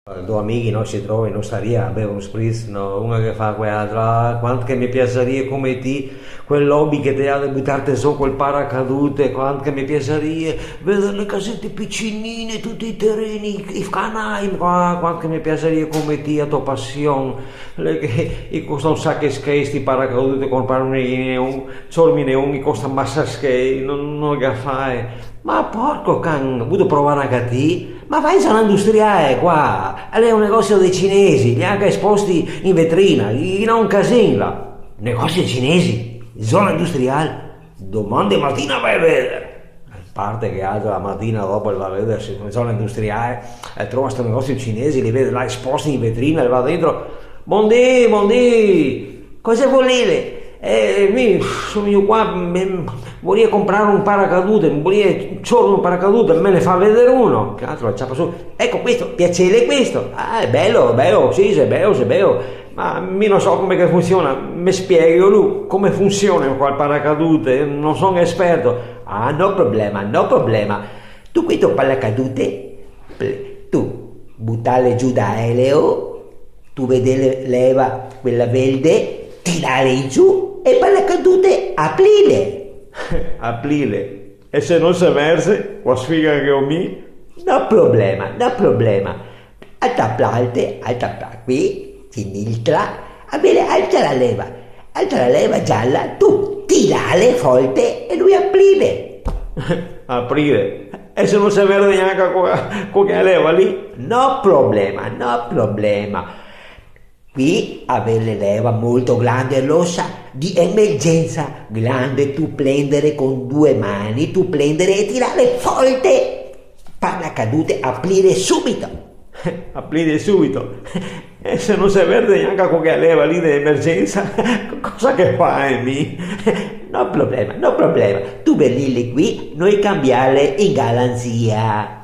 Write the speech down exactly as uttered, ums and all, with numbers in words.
Do amighi, no, se trova in ostaria a bever un spritz, no, una che fa quell'altra, ah, quanto che me piasaria come ti, quel hobby che te ga de butarte zo col paracadute, quanto che me piasaria, vedere le casete picinine, tuti i tereni, i, i canai, qua-, quanto che me piasaria come ti, a to pasion, le che, i costa un saco de schei sti paracadute, comprarmene un, ciormine un, i costa masa schei, no, no ga fae. Ma porco can, vuto provare anca ti? Ma va in zona industriale qua, l'è un negosio dei cinesi, li ga anca esposti in vetrina, i, i ga un casin là. Negosio dei cinesi? Zona industriale? Doman de matina va a vedere. Parte che alza la matina dopo, el va a vedere se in zona industriale, el trova sto negosio cinese, li vede là esposti in vetrina, el va dentro. Bondì, bondì, cosa volete? Eh, mi so vegnù qua, me, voria comprare un paracadute, voria ciorme un paracadute, me ne fa vedere uno. Che altro, el ciapa su. Eco questo, piacere questo. Ah, xe belo, belo, sì, xe belo, xe belo. Ma mi no so come che funsiona, me spieghi lu come funsiona qua el paracadute, no so esperto. Ah, no problema, no problema. Tu questo paracadute, ple-, tu butale giù da aereo, tu vede le-, leva quela verde, tirale in giù e paracadute aprire. Aprire? E se no se verze, qua sfiga che go mi? No problema, no problema. Alta parte, alta pa-, qui, sinistra, a vede, alta la leva, alta la leva giala, tu tirale forte e lu aprire. Aprire? E se no se verde gnanca co-, co che leva lì? No problema, no problema. Qui a vede leva molto grande, rosa, de emergenza, grande, tu prendere con due mani, tu prendere e tirare forte. Paracadute, aprire subito. Aprire subito? E se no se verde gnanca co che leva lì de emergenza, cosa che fa, eh, mi? No problema, no problema. Tu vedile qui, noi cambiale in garanzia.